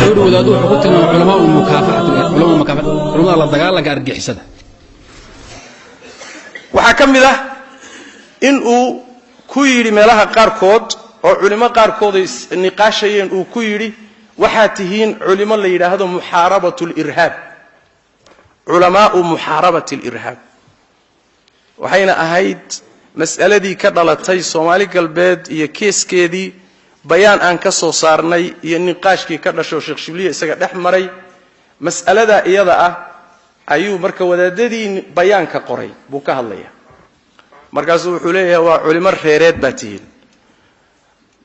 Wuxuu wadaadu wuxuu ku tilmaamay culamaa mukaafaxat, culamaa mukaafaxat, culamada la dagaalanka argixisada. Waxaa ka mid ah in uu ku yidhi meelaha qaarkood oo culimo qaarkood ay niqaashayeen, uu ku yidhi: "Waxaad tihiin culimo la yidhaahdo muxaarabatu lirhaab, culamaau muxaarabati alirhaab." Waxayna ahayd mas'aladii ka dhalatay Soomaali Galbeed iyo keeskeedii, bayaan aan ka soo saarnay iyo niqaashkii ka dhasho Sheekh Shibliya isaga dhex maray. Mas'aladaa iyada ah ayuu marka wadaadadii bayaanka qoray buu ka hadlaya. Markaasuu wuxuu leeyahay: "Waa culimo reereed baa tihiin,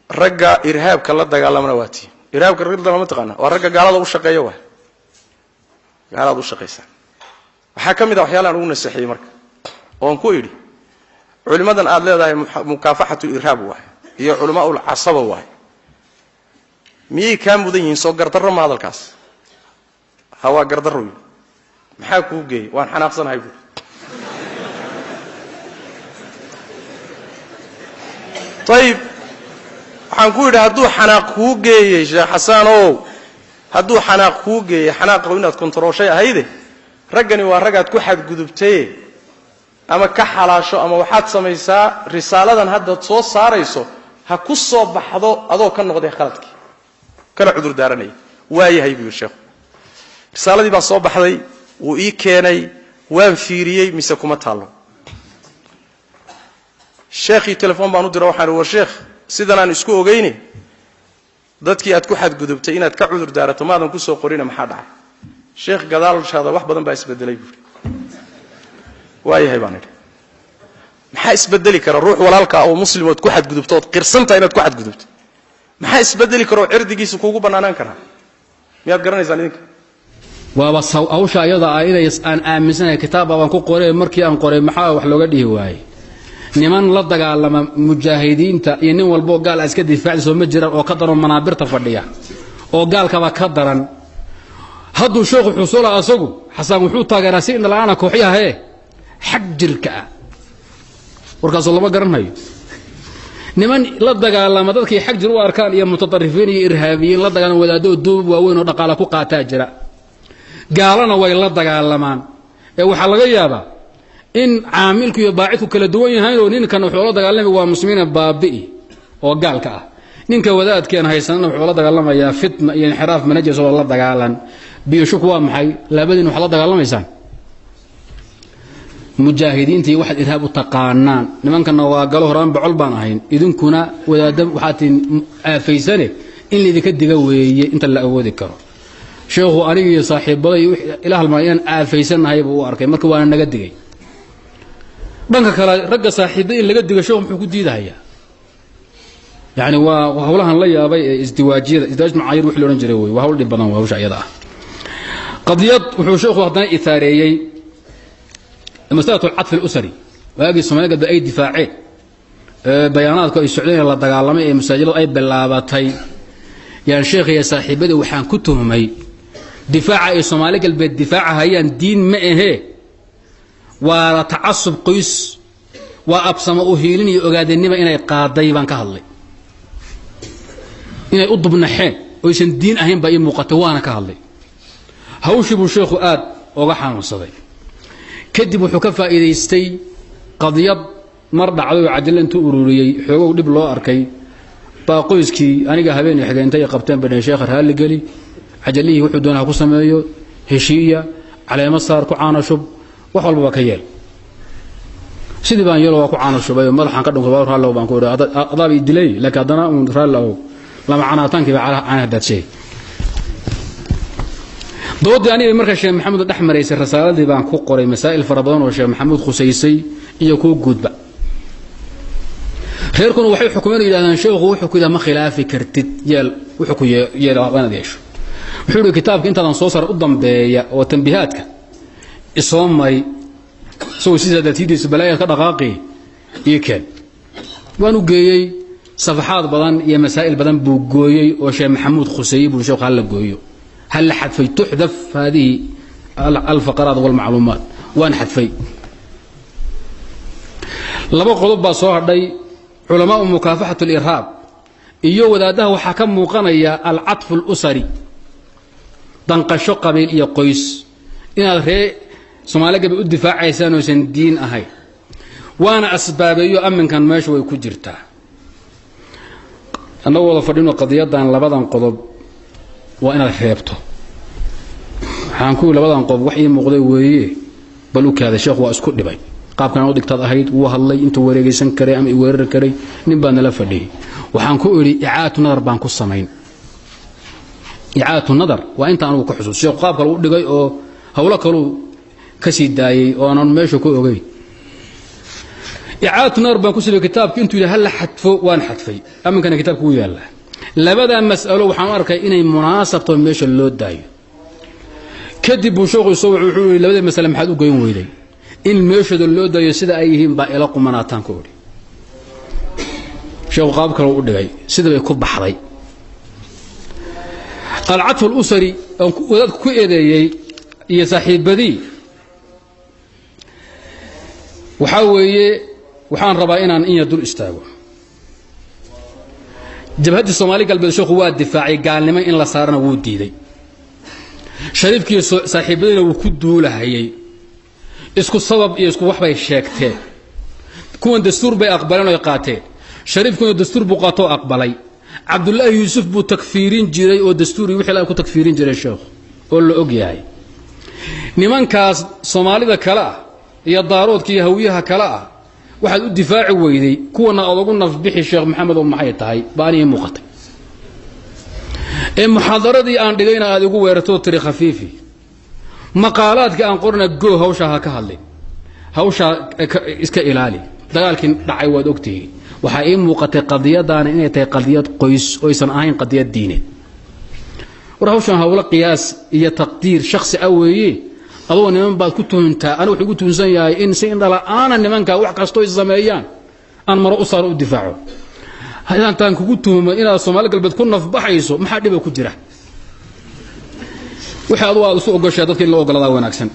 ragga irhaabka la dagaalamana waa tihiin." Irhaabka ragga la dagaalama taqaana? Waa ragga gaalada u shaqeeya, waa gaalada u shaqaysa. Waxaa ka mid ah waxyaalahan ugu naseexiyey marka oon ku idhi: culimadan aad leedahay mukaafaxatu irhaab waay iyo culamaa ulcasaba waay, miyay kaa mudan yihiin? Soo gardarro ma hadalkaas? Ha, waa gardarro. Yii, maxaa kuu geeyey? Waan xanaaqsanahay buuri. Ayib, waxaan ku yidhi: hadduu xanaaq kuu geeyey, Sheekh Xasaan ow, hadduu xanaaq kuu geeyey, xanaaqa inaad kontarooshay ahayde. Raggani waa raggaad ku xadgudubtaye, ama ka xalaasho ama waxaad samaysaa risaaladan haddaad soo saarayso ha ku soo baxdo adoo ka noqday khaladkii, kana cudur daaranaya. Waayahay, buu yidhi sheekhu. Risaaladii baa soo baxday, wuu ii keenay, waan fiiriyey, mise kuma taallo. Sheekhii telefoon baan u dira. Waxaan ihi: "War sheekh, sidan aan isku ogeyne, dadkii aad ku xadgudubtay inaad ka cudur daarato maadan kusoo qorina, maxaa dhacay?" "Sheekh, gadaalshaada wax badan baa isbedelay," buuri. "Waayahay," baan idhi. Maxaa isbedeli kara? Ruux walaalkaa oo muslimood ku xadgudubto ood qirsantaha inaad ku xadgudubto, maxaa isbedeli kara oo cirdigiisa kuugu bannaanaan karaa? Miyaad garanaysaan idinka? Waaba hawsha ayada ah inay aan aaminsanahay. Kitaabba baan ku qoray. Markii aan qoray, maxaa wax looga dhihi waayey? Niman la dagaalama mujaahidiinta iyo nin walboo gaal a iska difaacdi soo ma jiraan oo ka daran manaabirta fadhiya oo gaalkaba ka daran? Hadduu sheekhu xusuula asagu Xasaan wuxuu taageeraa si indhala-aana kooxyahee xag jirka ah. Warkaasoo lama garanhayo. Niman la dagaalama dadkay xag jir u arkaan iyo mutaطarifiin iyo irhaabiyiin la dagaalama, wadaadoo duub waaweyn oo dhaqaala ku qaataa jira. Gaalana way la dagaalamaan. Ee waxaa laga yaabaa in caamilku iyo baacidku kala duwan yahaynoo ninkan wuxuu la dagaalamay waa muslimiina baabi'i oo gaalka ah, ninka wadaadkeen haysanana wuxuu la dagaalamayaa fitna iyo inxiraaf manajas oo la dagaalan. Biyushuk waa maxay? Labadiin waxaad la dagaalamaysaan mujaahidiinta iyo waxaad irhaab u taqaanaan. Nimankana waa galo, horaan bocol baan ahayn. Idinkuna wadaadda waxaad tiin aafaysane in laydinka diga weeye inta la awoodi karo. Sheekhu aniga iyo saaxiibada iyo ila halmaa inaan aafaysannahay buu u arkay. Marka waana naga digay. Dhanka kale, ragga saaxiibada in laga digo sheekhu muxuu ku diidahayaa? Yani waa hawlahan la yaabay ee isdiwaajiyada, isdiwaaj macaayir wixii la odhan jiray wey. Waa hawl dhib badan waa hawsha iyada ah. Qadiyad wuxuu sheekhu haddana ithaareeyey masalatu alcatf alusari. Waagii Soomali galbeed ay difaaceen, bayaanaadku ay socdeen, la dagaalamay ee masaajiladu ay bilaabatay, yaan sheekh iyo saaxiibadii waxaan ku tuhmay difaaca ay Soomaali Galbeed difaacahayaan diin ma ahee, waa tacasub qoys, waa absamo u hiilin iyo ogaadeenima inay qaaday baan ka hadlay. Inay u dubnaxeen oysan diin ahayn baa ii muuqatay, waana ka hadlay. Hawshii buu sheekhu aad oga xanuunsaday. Kadib wuxuu ka faa'iidaystay qadiyad mar dhacday oo cajalo intuu ururiyey xoogow dhib loo arkay baa qoyskii aniga habeen xigeenntay ay qabteen bay dhaheen: "Sheekha raalli geli, cajalihii wuxuu doona ha ku sameeyo, heshiiya, caleemo saar, ku caano shub, wax walbaba ka yeel." Sidii baan yeelo, waa ku caano shubay, madaxaan ka dhunkay. "Waa raalli," baan ku idhi, "adaaba i dilay, laakiin haddana uun raalli ahow." Lama canaataankii baa caanaha daadshay. Doodii aniga marka Sheekh Maxamuud dhex maraysay, rasaaladii baan ku qoray masaa'il fara badan oo Sheekh Maxamuud khusaysay iyo kuwa guudba. Reerkuna waxay xukumeen oo yidhahdeen: "Sheekhu wuxuu ku yidhaha ma khilaafi kartid, yeel wuxuu ku yeel inaad yeesho." Wuxuu yidhi: "Kitaabka intaadan soo saar u dambeeya oo tambiihaadka isoo mari, isagoo sidaa daatidiisa balaayaad ka dhaqaaqi ii keen." Waan u geeyey. Safaxaad badan iyo masaa'il badan buu gooyey oo Sheekh Maxamuud khuseeyey. Buu sheekhu hala gooyo, hal la xadfay, tuxdaf hadihi alfaqaraat walmacluumaat. Waan xadfay. Laba qodob baa soo hadhay: culamaau mukaafaxat alirhaab iyo wadaaddaha waxaa ka muuqanaya alcatfu alusari. Danqasho qabiil iyo qoys inaad ree Soomaali gabi u difaacaysaan oosan diin ahayn. Waana asbaabeeyo amminkan meesha way ku jirtaa. Annagoo wada fadhino qadiyadan labadan qodob waa inaad reebto. Waxaan ku labadan qodob wax ii muuqday weeye, bal u kaada sheekhu waa isku dhibay. Qaabkan u dhigtaad ahayd wuu hadlay intuu wareegaysan karay ama i weerari karay, nin baa nala fadhiyey. Waxaan ku idhi icaadatu nadar baan ku samayn. Icaadatu nadar waa inta anugu ka xusuus. Sheekhu qaab kale u dhigay oo hawlo kaluu ka sii daayey oo aanan meesha ku ogeyn. Icaadatu nadar baan ku samey kitaabka intuu yidhi hal la xadfo, waan xadfay. Aminkana kitaabka wuu yaallaa. Labadaa mas'alo waxaan u arkay inay munaasabto meesha loo daayo. Kadib buu sheekhu soo wuxuu yidhi labada mas'ale maxaad u goyn weyday? In meeshooda loo daayo sida ay yihiin baa ila qumanaataan ku idhi. Sheekhu qaab kale u dhigay, sida bay ku baxday. Alcatfu alusari aan wadaadku ku eedeeyey iyo saaxiibadii waxaa weeye, waxaan rabaa inaan in yar dul istaago. Jabhaddii Soomaali Galbeed sheekhu waa difaacay, gaalnimo in la saarana wuu diiday. Shariifkiiyo saaxiibadiina wuu ku duulahayey. Isku sabab iyo isku wax bay sheegteen. Kuwan dastuur bay aqbaleen oo qaateen. Shariifkuna dastuur buu qaatoo aqbalay. Cabdullaahi Yuusuf buu takfiirin jiray oo dastuuri wixii la ku takfiirin jiray sheekhu oo la og yahay. Nimankaas Soomaalida kale ah iyo daaroodka iyo hawiyaha kale ah waxaad u difaaci weyday, kuwana aad ugu nafbixi Sheekh Maxamed oo maxay tahay baa anii muuqatay. Ee muxaadaradii aan dhigayna aad igu weerarto tiri khafiifi. Maqaalaadka aan qorna go hawsha ha ka hadlin, hawsha iska ilaali. Dagaalkii dhacay waad ogtihiin. Waxaa ii muuqatay qadiyadaana inay tahay qadiyad qoys oysan ahayn qadiyad diineed. War hawshan hawlo qiyaas iyo taqdiir shakhsi ah weeye. Adoo niman baad ku tuhuntaa, anigu wuxuu igu tuhunsan yahay in si indhala'aana nimanka wax kastoo ay sameeyaan aan maro u saaro u difaaco. Intaan kugu tuhumo inaad Soomaali Galbeed ku nafbaxayso, maxaa dhiba ku jira? Wixii adu aad isu ogoshaa dadka in loo ogolaadaa wanaagsan.